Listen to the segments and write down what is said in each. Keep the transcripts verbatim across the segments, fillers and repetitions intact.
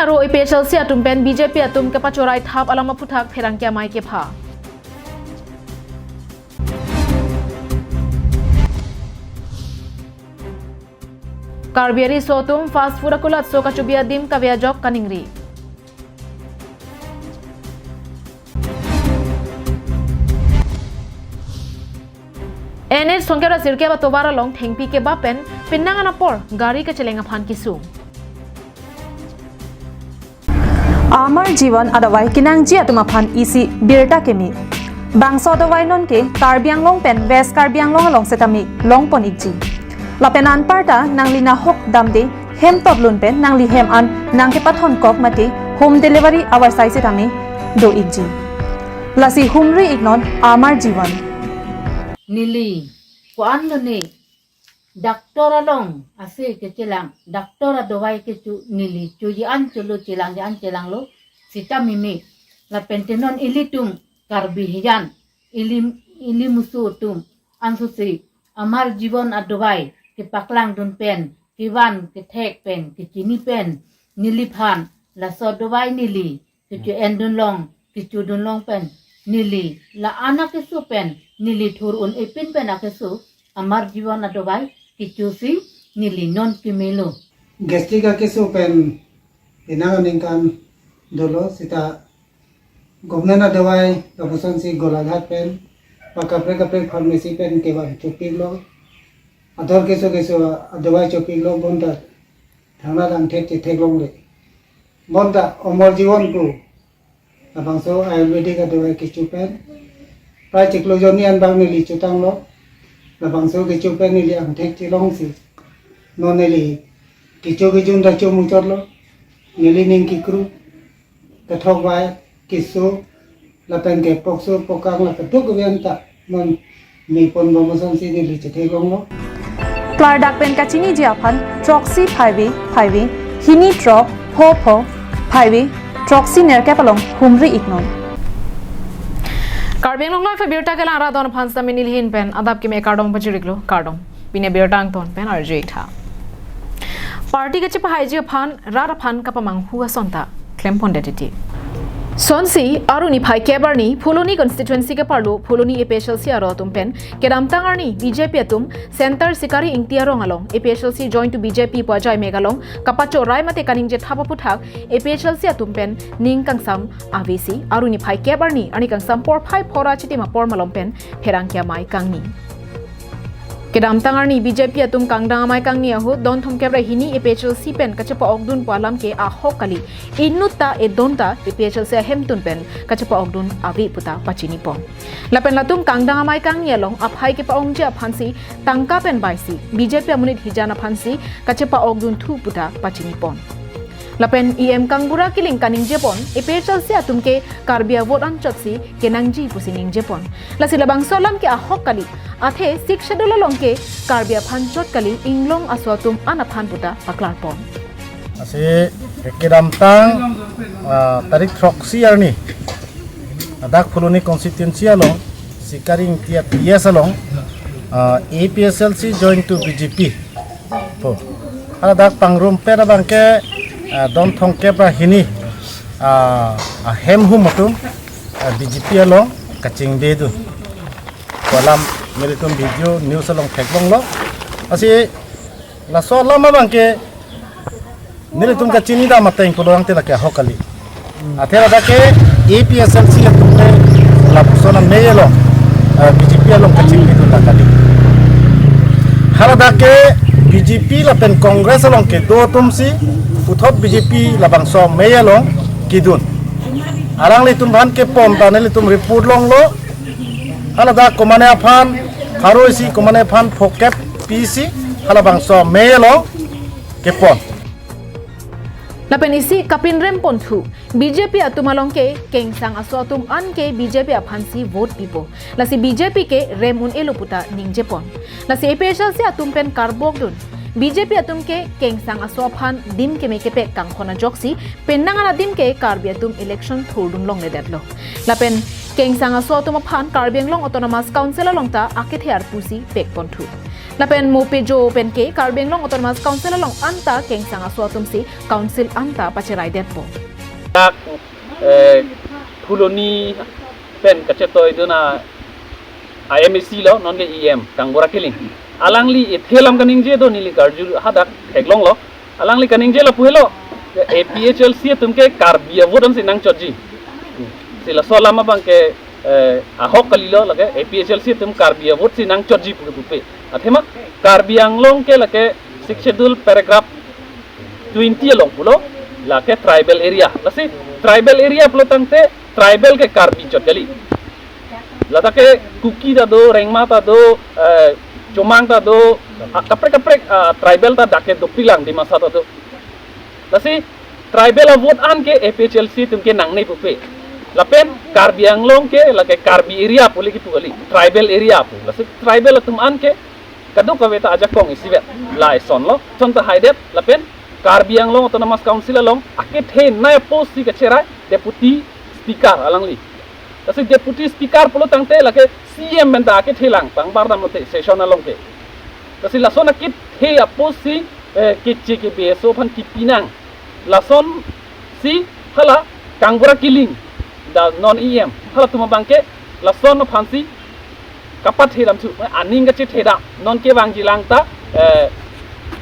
Aro A P H L C atum pen B J P atum kepachorai thap alam aphuthak pherangke amei kepha. Karbi ariso atum fast food akulatso kachobi adim kave ajok kaningri. N H songkep ra sirkep atovar along thengpi kebap pen penang an apor gari kacheleng aphan kesung. Amar Jivan adavai kenangji atum aphan isi birta keme. Bangso adavai nonke Karbi Anglong pen West Karbi Anglong along setame longpon ikji. Lapen anparta nangli nahok damde hem totlun pen nangli hem an nangkepathon kok mate home delivery avarsai setame do ikji. Lasi humri iknon Amar Jivan. Neli ko-an lone doctor along ase kechelang, doctor adavai kecho neli choji an cholo chelangji an chelanglo sita mimi. Lapen te non ilitum Karbi hijan, ili, ili musu atum ansose Amar Jivan adavai kepaklangdun pen, kevan kethek pen, kechini pen, neliphan laso adavai neli kecho-endun long, kechodun long pen neli la-an akeso pen neli thur un-e pin pen akeso Amar Jivan adavai kechosi neli non kemelo. Gastric akeso pen penang aningkan dolo sita government adavai lapuson si Golaghat pen pa kaprek kaprek pharmacy pen kevan chopiklo. Ador keso keso adavai chopiklo bonta thangnalang thek chetheklongle. Bonta Amar Jivan pu labangso Ayurvedic adavai kecho pen prai chiklo jonni an bang neli chotanglo. Labangso kecho pen neli angthek chelongsi non neli kecho kejun ta chomuchotlo. Neli ning kekru, kethok vai, keso, lapen ke pokso, pokang, lapen duk kevian ta non mepon bom asonsi neli chetheklonglo. Klardak pen kachiniji aphan throksi phaivi phaivi hini throk pho pho phaivi throksi nerkep along humri iknon. Karbi Anglong Live abirta kelang ra don aphan sami nelihin pen adap keme kardom pajiriklo, kardom. Pini abirta angton pen arju iktha. Party kachepahaiji aphan rat aphan kapamanghu asonta klempondet titi. Sonsi Arni phai kep arni Phuloni constituency keparlo Phuloni A P H L C aro atum pen kedamtang arni B J P atum Center Sikari Ingti arong along A P H L C join to B J P pu ajai mek along kapachorai mate kaningje thap aphuthak A P H L C atum pen ning kangsam avesi Arni phai kep arni arni kangsam porphai phora chitim apor malom pen pherangke amei kangni. Kedamtang arni B J P atum kangdang amei kangni ahut don thomkep ra hini A P H L C pen kachepa-okdun pu alam ke ahok kali, inutta edonta A P H L C ahemtun pen kachepa-okdun ave puta pachinipon. Lapen latum kangdang amei kangni along aphai kepa-ongji aphansi tangka pen baisi B J P amonit hijan aphansi kachepa-okdunthu puta pachinipon. Lapen E M Kangbura Killing kaningjepon A P H L C atum ke Karbi avote anchotsi kenangji pusi ningjepon. Lasi labangso alam ke ahok kali, athe Sixth Schedule along ke Karbi aphan chot kali, inglong aso atum an aphan puta paklarpon. Lasi kedamtang, ah, tarik throksi arni ladak Phuloni constituency along Sikari Ingti P S along, ah, A P H L C join to B J P pu haladak pangrumpet abangke, ah, don thomkep ra hini, ah, ahem hum atum, ah, B J P along kachingdedun pu alam nelitum video news along theklonglo. Lasi laso alam abangke nelitum kachinidam ateng pulo angte lake ahok kali. Athe ladak ke A P H L C atum ke lapuson amei along, eh, B J P along kachingdedun ta kali. Haladak ke B J P lapen Congress along kedo atumsi puthot B J P labangso amei along kedun. Alanglitum aphan kepon ta nelitum report longlo. Haladak komane aphan pharo isi, komane aphan phokep pi isi, halabangso amei along kepon. Lapen isi kapinremponthu, B J P atum along ke kengsang aso atum an ke B J P aphansi vote pipo. Lasi B J P ke rem un-elo puta ningjepon. Lasi A P H L C atum pen karbokdun, B J P atum ke kengsang aso aphan dim keme kepek kangkhon ajoksi penang an adim ke Karbi atum election thurdun longledetlo. Lapen kengsang aso atum aphan Karbi Anglong Autonomous Council along ta akethe arpusi pekponthu. Lapen Mopejo penke Karbi Anglong Autonomous Council along anta kengsang aso atumsi council anta pacheraidetpo. Dak, eh, Phuloni pen kachetoidun a MAC lo, non ke EM, Kangbura Killing. Alangli ethe alam kaningje do, neli karju hadak theklonglo. Alangli kaningje lapu helo, APHLC atum ke Karbi a-vote ansi nangchotji. Si laso alam abangke, eh, ahok kalilo, lake APHLC atum Karbi a-vote si nangchotji pu pupe. Athema Karbi Anglong ke lake Sixth Schedule paragraph twenty along pulo, lake tribal area. Lasi tribal area pulo tangte tribal ke Karbi chot kali. Ladak ke Kuki ta do, Rengma ta do, eh, Chomang ta do, ah, kaprek kaprek, ah, tribal ta dak ke dopiklang, Dimasa ta do. Lasi tribal a-vote an ke APHLC atum ke nangne pupe. Lapen Karbi Anglong ke lake Karbi area pu le kipu kali, tribal area pu. Lasi tribal atum an ke kadokave ta ajakong isivet. Lason lo, son ta haidet, lapen Karbi Anglong Autonomous Council along akethenei a-post si kacherai Deputy Speaker alangli. Lasi Deputy Speaker pulo tangte lake CEM pen ta akethelang, pangbar damlote session along ke. Lasi lason akethe a-post si, eh, Keche Kebe aso aphan kipinang. Lasonsi hala Kangbura Killing, the non EM, halatum abangke lason aphansi kapathe damthu, aning kachethe dam, non kevangjilang ta, eh,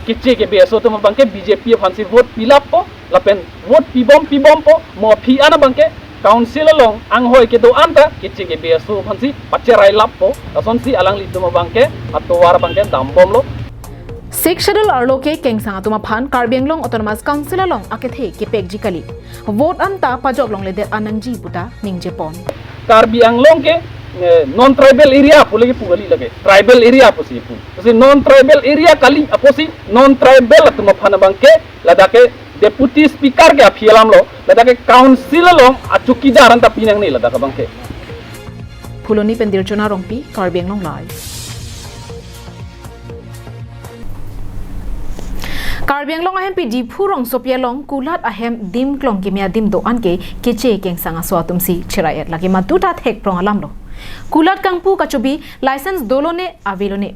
Keche Kebe aso atum abangke BJP aphansi vote pilappo, lapen vote pibom pibompo, mo aphi an abangke council along anghoi kedo an ta Keche Kebe aso aphansi pacherailappo, lasonsi alanglitum abangke atovar abangke dambomlo. Sixth Schedule arlo ke kengsang atum aphan Karbi Anglong Autonomous Council along akethe kepekji kali. Vote anta pajok longledet anangji puta ningjepon. Karbi Anglong ke, eh, non tribal area pu le kipu kali, lake tribal area pusi pu. Lasi non tribal area kali apotsi non tribal atum aphan abangke ladak ke Deputy Speaker ke aphi alamlo, ladak ke council along a-chowkidar anta pinangne ladak abangke. Phuloni pen Dirchona Rongpi, Karbi Anglong Live. Karbi Anglong ahempi Diphu rongsopi along kulat ahem dim klong kimi adim do-an ke Keche kengsang aso atumsi cherai-et, lake madu ta thekprong alamlo. Kulat kangpu kachobi license dolone avelone.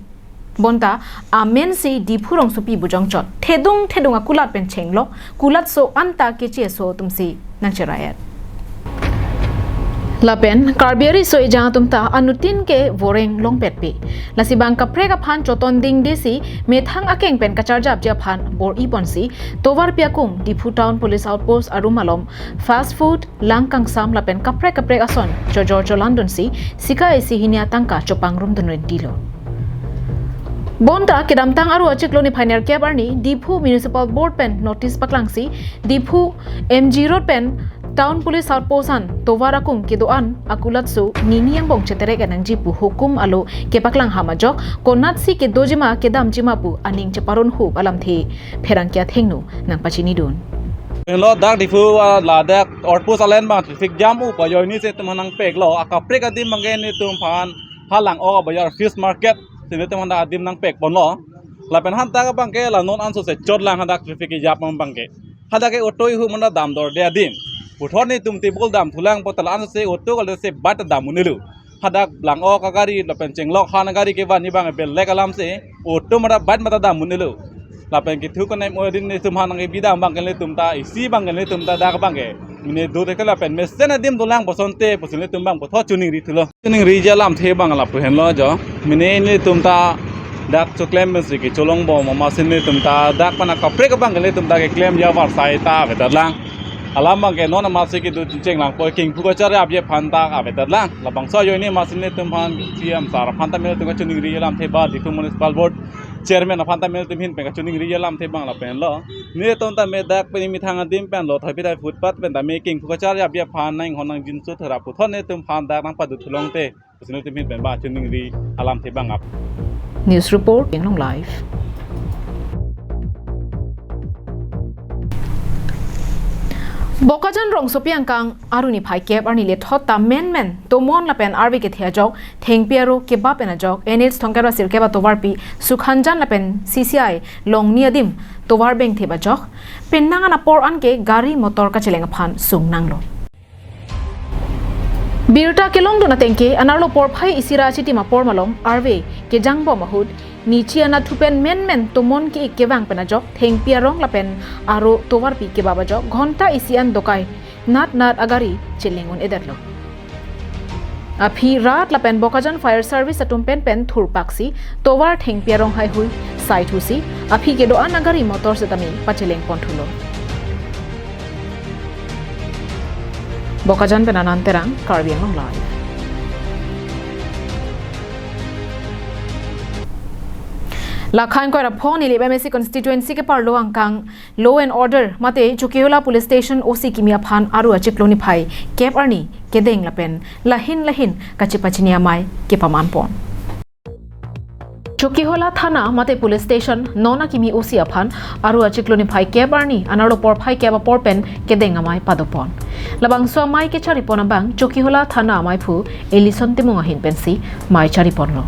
Bonta amensi Diphu rongsopi bujong chot, thedung thedung akulat pen chenglok, kulatso anta Keche aso atumsi nangcherai-et. Lapen Karbi ariso ejang atum ta anuttin ke voreng longpetpe. Lasi bang kaprek aphan choton dingdesi methang akeng pen kacharjapji aphan bor-iponsi tovarpi akung Diphu Town Police Outpost arum alom fast food, lang kangsam lapen kaprek kaprek ason chojor cholandunsi sika isi hini atangka chopangrumdun rentilo. Bonta kedamtang Aru achiklo niphai nerkep arni Diphu Municipal Board pen notice paklangsi Diphu MG Road pen Town Police Outpost an tovar akung kedo-an akulatso nini angbong cheterek-et nangji pu hukum alo kepaklang ham ajok konatsi kedojima kedamjima pu aning cheparun hup alamthe pherangke athengno nangpachinidun. Lo dak Diphu, ah, ladak outpost alen bang traffic jam u pajoini si itum nangpeklo, akaprek adim bangke nelitum aphan halang o bazar fish market si nelitum aphan adim nangpekponlo. Lapen hanta bangke la non anso se chotlang hadak traffic kejap mang bangke. Hadak ke auto ihu manda damdorde adim. Puthot nelitum table damthulang puta la anso se auto kali se bat dam un-elo. Hadak lang-ok agari lapen chenglok han agari kevan ni bang belek alamsi auto mata bat mata dam un-elo. Lapen kethu konem odin nelitum aphan nangkebi dam bangke nelitum ta isi bangke nelitum ta dak bangke mene do thek lapen mesen adim dolang bosonte pusi nelitum bang puthot choningritulo. Choningriji alamthe bang lapu henlo jo. Mene nelitum ta dak choklem pensi kecholongbom amatsi nelitum ta dak pen akaprek bangke nelitum ta keklemji avarsai ta avedetlang. Alam bangke non amatsi kedo chenglang poi kengphu kacharjapji aphan ta avedetlang. Labangso ajoine amatsi nelitum aphan CEM sir aphan ta nelitum kachoningri alamthe ba Diphu Municipal Board Chairman aphan ta nelitum ahin pen kachoningri alamthe bang lapenlo. Nelitum ta me dak pen methang adim pen lo thaipi thai footpath pen ta me kengphu kacharjapji aphan nang hon nangjinso thera puthot nelitum aphan dak nangpadut thulongte pusi nelitum ahin pen ba choningri alamthe bang ap. News report, Karbi Anglong Live. Bokajan rongsopi angkang Aru niphai kep arni lethot ta menmen tomon lapen arve kethe ajok thengpi aro kebap en ajok NH thomkep ra sirkep atovarpi Sukhanjan lapen CCI Longni adim tovar bengthep ajok penang an apor anke gari motor kacheleng aphan sungnanglo. Birta kelongdun atengke anerlo porphai isi ra achitim apor malom arve kejangbom ahut Nichi anatthu pen menmen tomon ke-ik kevang pen ajok thengpi arong lapen aro tovarpi kebap ajok ghonta isi an dokai nat nat agari cheleng un-edetlo. Aphi rat lapen Bokajan Fire Service atum pen pen thurpaksi tovar thengpi arong haihui saithusi aphi kedo-an agari motor setame pacheleng ponthulo. Bokajan pen Anand Terang, Karbi Anglong Live. Lakhang koira phon Nilip M A C constituency keparlo angkang Law and Order mate Chokihola Police Station O C kimi aphan aro achiklo niphai kep arni kedeng lapen lahin lahin kachepachini amei kepaman pon. Chokihola Thana mate Police Station non akimi O C aphan aro achiklo niphai kep arni anerlo porphai kep apor pen kedeng amei padopon. Labangso amei kechari pon abang Chokihola Thana ameiphu Ellison Timung ahin pensi mei chari ponlo.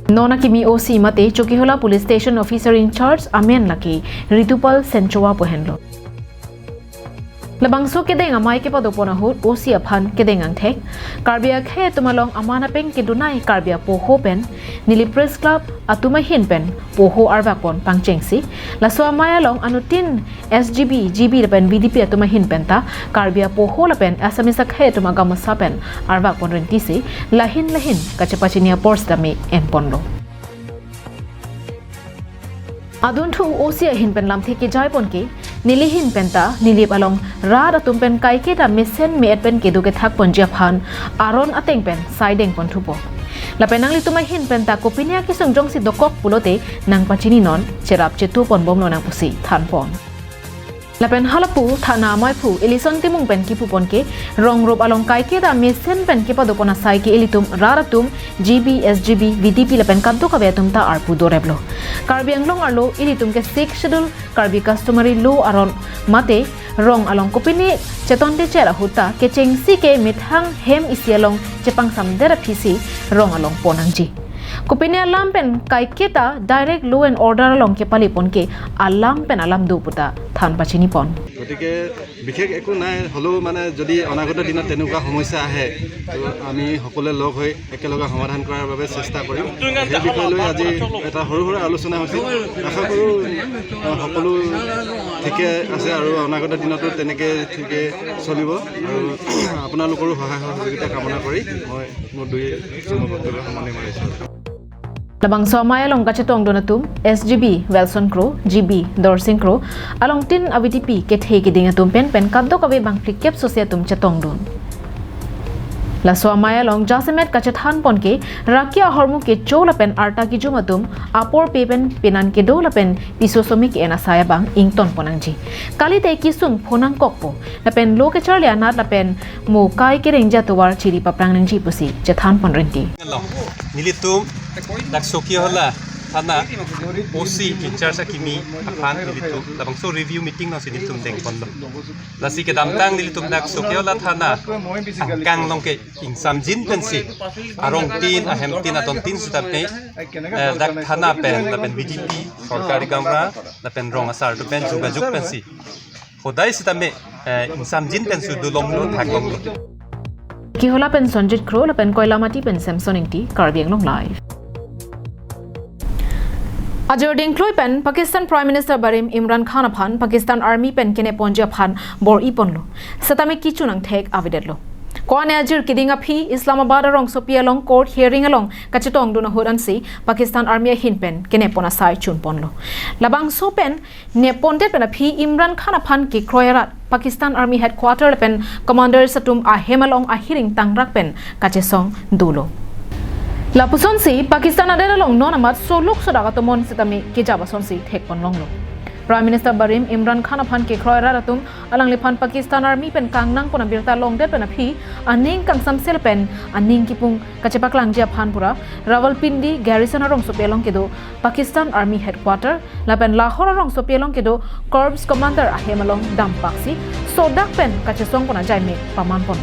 Non akimi O C mate Chokihola Police Station Officer in Charge amen lake Ritupal Senchowa pu henlo. Labangso kedeng amei kepadopon ahut O C aphan kedeng angthek Karbi akhei atum along aman apeng kedunai Karbi apoho pen Nilip Press Club atum ahin pen poho arvak pon pangchengsi laso amei along anuttin S G B, G B lapen V D P atum ahin penta Karbi apoho lapen Assamese akhei atum agamasa pen arvak pon rentisi lahin lahin kachepachini apor setame en ponlo. Adunthu O C ahin pen lamthe kejai pon ke, neli hin penta Nilip along rat atum pen kaiketa mesen me-et pen kedo kethak ponji aphan aron ateng pen saideng ponthupo. Lapen nanglitum ahin penta kopine akesung jongsi dokok pulote nangpachini non, cherap chetu ponbomlo nang pusi than pon. Lapen halapu Thana ameiphu Ellison Timung pen kipu pon ke, rong rup along kaiketa mesen pen kepadopon asai ke ilitum rat atum G B, S G B, V D P lapen kadokave atum ta arpu doreplo. Karbi Anglong arlo ilitum ke Sixth Schedule Karbi Customary Law aron mate rong along kopine cheton techet ahut ta kechengsi ke methang hem isi along chepangsam der aphisi rong along pon nangji. Kopine alam pen kaiketa direct Law and Order along kepali pon ke alam pen alam do puta than pachini pon. গতিকে বিশেষ একো নাই, হ'লেও মানে যদি অনাগত দিনত তেনেকুৱা সমস্যা আহে, তো আমি সকলোৱে লগ হৈ একেলগে সমাধান কৰাৰ বাবে চেষ্টা কৰিম। সেই বিষয় লৈ আজি এটা সৰু সুৰা আলোচনা হৈছিল। আশা কৰোঁ, আহ, সকলো ঠিকে আছে আৰু অনাগত দিনতো তেনেকে ঠিকে চলিব আৰু আপোনালোকৰো সহায় সহযোগিতা কামনা কৰি মই মোৰ দুই চমু বক্তব্য সামৰণি মাৰিছোঁ। Labangso amei along kachetongdun atum S G B Welson Kro, G B Dorsing Kro, along tin a-V D P kethe keding atum pen pen kadokave bangphli kep sose atum chetongdun. Laso amei along jasemet kachethan pon ke, raki ahormu kecho lapen arta kejum atum apor pe pen penan kedo lapen piso some ke-en asai abang ington pon nangji. Kalite kesung pho nangkokpo. Lapen lo kecharli anat lapen mo kai kerengja tovar chiri paprang nangji pusi chethan pon renti. Nelitum dak Chokihola Thana O C in charge akimi aphan nelitum labangso review meeting nangsi nelitum dengponlo. Lasi kedamtang nelitum dak Chokihola Thana angkang along ke ingsamjin pensi arong tin, ahem tin, adon tin sitame, eh, dak thana pen lapen V D P, sorkari gaonbura lapen rong asar atum pen jogajog pensi hodai sitame, eh, ingsamjin pen sudu longlo, thak longlo. Chokihola pen Sonjit Kro lapen Koilamati pen Samson Ingti, Karbi Anglong Live. Ajor dingklui pen Pakistan Prime Minister barim Imran Khan aphan Pakistan Army pen kene ponji aphan bor-i ponlo. Setame kecho nangthek avedetlo. Ko-an ajir keding aphi Islamabad arongsopi along court hearing along kachetongdun ahut ansi Pakistan Army ahin pen kene pon asai chun ponlo. Labangso pen ne pondet pen aphi Imran Khan aphan kekroi arat Pakistan Army Headquarter lapen Commanders atum ahem along ahiring tangrak pen kachesong dolo. Lapusonsi Pakistan adet along non amat soluk sodak atomon setame kejap asonsi thek pon longlo. Prime Minister barim Imran Khan aphan kekroi arat atum alangliphan Pakistan Army pen kangnang pon abirta longdet pen aphi aning kangsamsel pen aning kipung kachepaklangji aphan pura Rawalpindi Garrison arongsopi along kedo Pakistan Army Headquarter lapen Lahore arongsopi along kedo Corps Commander ahem along dampaksi sodak pen kachesong pon ajai me paman pon.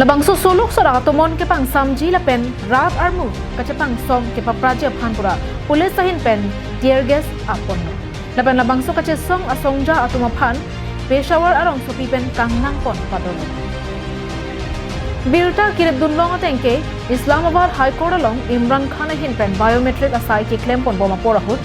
Labangso soluk sodak atomon kepangsamji lapen rat armu kachepangsong kepapraji aphan pura police ahin pen tear gas aponlo. Lapen labangso kachesong asongja atum aphan Peshawar arongsopi pen kangnang pon padolo. Birta kirip dunlong ateng ke Islamabad High Court along Imran Khan ahin pen biometric asai keklem ponbom apor ahut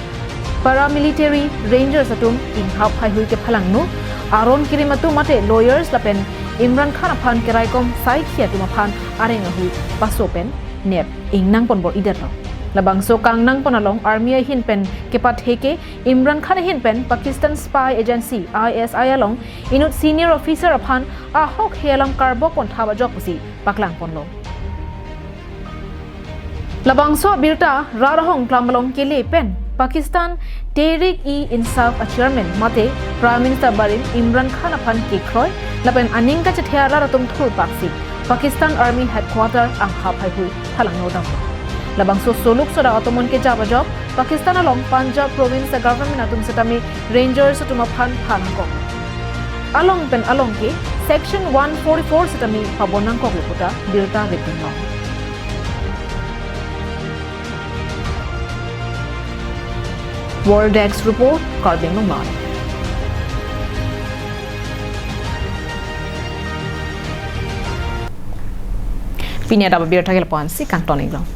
paramilitary rangers atum inghap haihui kephalangno, aron kirim atum mate lawyers lapen Imran Khan aphan keraikom saikhi atum aphan areng ahui paso pen nep ingnang ponbor-idet lo. Labangso kangnang pon along army ahin pen kepathe ke Imran Khan ahin pen Pakistan Spy Agency, I S I along inut senior officer aphan ahok he alam karbok pon thap ajok pusi paklang ponlo. Labangso abirta rat ahong klam along kele pen Pakistan Tehrik-e-Insaf a chairman mate Prime Minister barim Imran Khan aphan kekroi lapen aning kachethe arat atum thurpaksi Pakistan Army Headquarter anghap haihui phalangno dam. Labangso soluk soda atomon kejap ajok Pakistan along Punjab province a government atum setame rangers atum aphan phalangkok. Along pen along ke Section one forty-four setame pabon nangkok le puta birta rip dunlong. World Desk Report, Karbi Anglong Live. Pini adap abirta ke lapu-ansi, kangton inglong.